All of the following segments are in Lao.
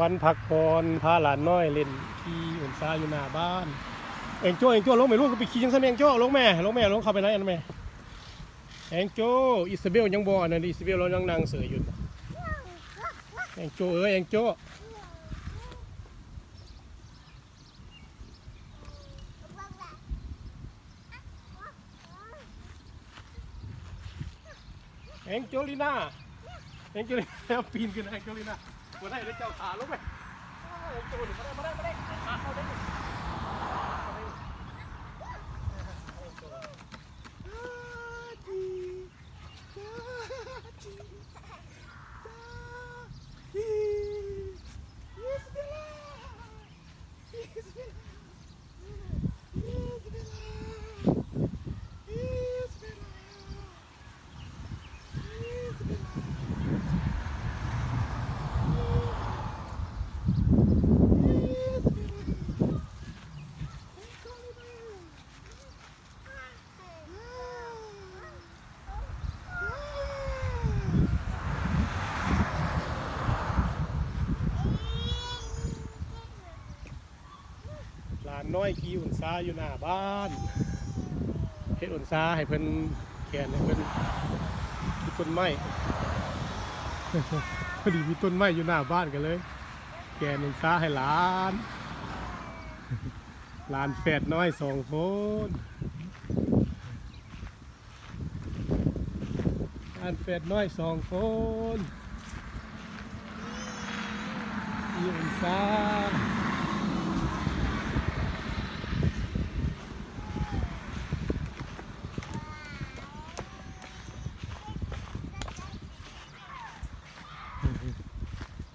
ວັນພັກຜ່ອນ ພາຫຼານນ້ອຍຫຼິ້ນຂີ່ອຸນຊາຢູ່ໜ້າບ້ານ. ແອງໂຈ້ ແອງໂຈ້ ລົງແມ່ລູກ, ໄປຂີ່ຈັ່ງຊັ້ນແມ່ ແອງໂຈ້ ລົງແມ່ ລົງແມ່ ລົງເຂົ້າໄປໃນນັ້ນແມ່. ແອງໂຈ້ ອີສາເບວຍັງບໍ່ອັນນັ້ນ, ອີສາເບວລາວຍັງນັ່ງເສີຍຢູ່. ແອງໂຈ້ເອີຍ ແອງໂຈ້. ແອງໂຈລີນາ ແອງໂຈລີນາ ປີນຂຶ້ນ ແອງໂຈລີນາ ບໍ່ໄດ້ເດີເຈົ້າ ຂາລົງໄປ. ໂອ້ຍ ແອງໂຈນີ້ ມາໄດ້ ມາໄດ້ ມາໄດ້ ຂາເຂົ້າໄດ້. ຫຼານນ້ອຍຂີ່ອຸນຊາຢູ່ໜ້າບ້ານ ເຮັດອຸນຊາໃຫ້ເພິ່ນ ແຂນໃຫ້ເພິ່ນ ມີຕົ້ນໄມ້ ພໍດີມີຕົ້ນໄມ້ຢູ່ໜ້າບ້ານ ກໍເລີຍແຂນອຸນຊາໃຫ້ຫຼານ ຫຼານແຝດນ້ອຍສອງຄົນ. ຫຼານແຝດນ້ອຍສອງຄົນ ອີ່ອຸນຊາ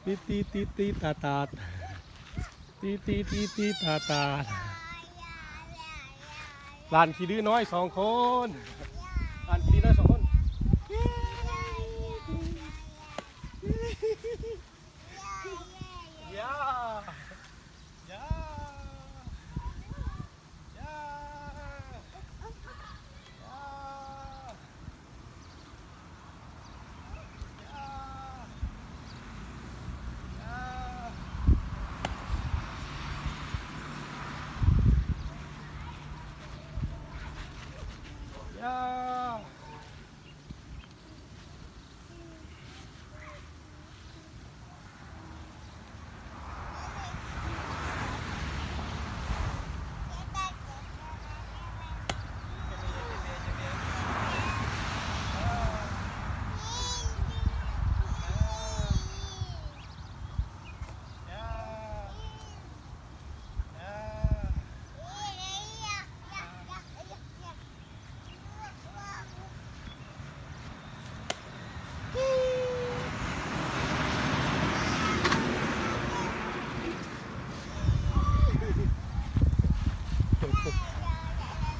ຕີຕີຕີຕີຕາຕາດ. ຕີຕີຕີຕີຕາຕາດ. ຫຼານຂີ້ດື້ນ້ອຍສອງຄົນ ຫຼານຂີ້ດື້ນ້ອຍສອງຄົນ.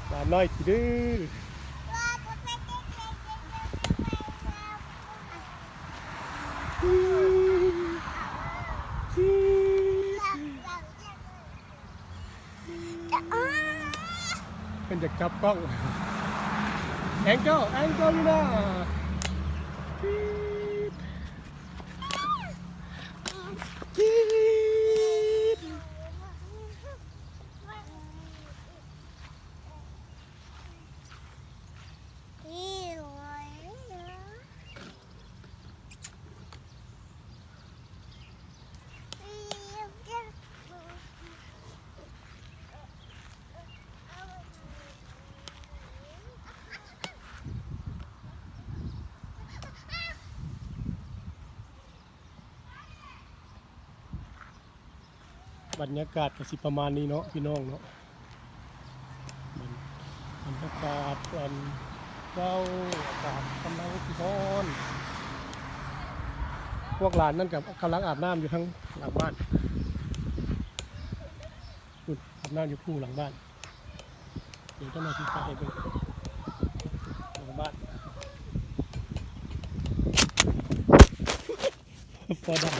ຫຼານນ້ອຍຂີ້ດື້. ເພິ່ນຢາກຈັບກ້ອງ. ແອງເຈີລ ແອງເຈີລີນາ ກຣີດ ກຣີດ. ບັນຍາກາດກໍຊິປະມານນີ້ເນາະ ພີ່ນ້ອງເນາະ. ບັນ ບັນຍາກາດຕອນເຊົ້າ ອາກາດກຳລັງຊິຮ້ອນ. ພວກຫຼານນັ້ນກໍກຳລັງອາບນ້ຳຢູ່ທາງຫຼັງບ້ານ ພຸ້ນ ອາບນ້ຳຢູ່ພູ່ຫຼັງບ້ານ. ດຽວເຈົ້າໜ້າທີ່ພາໄປເບິ່ງຫຼັງບ້ານ. ພໍໄດ້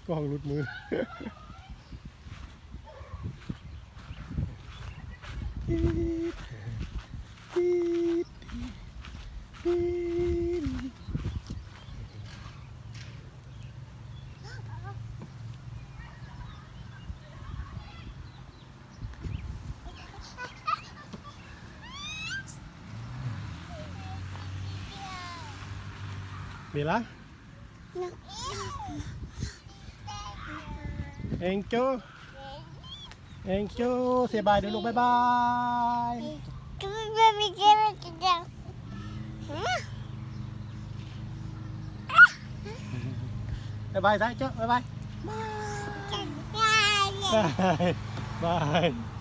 ກ້ອງຫຼຸດມື. ປີດ ປີດ ປີດ. ເບລາ Thank you Thank you ເຊບາຍດູລູກ ບາຍບາຍ ບາຍບາຍ ເຈົ້າ ບາຍບາຍ ບາຍ.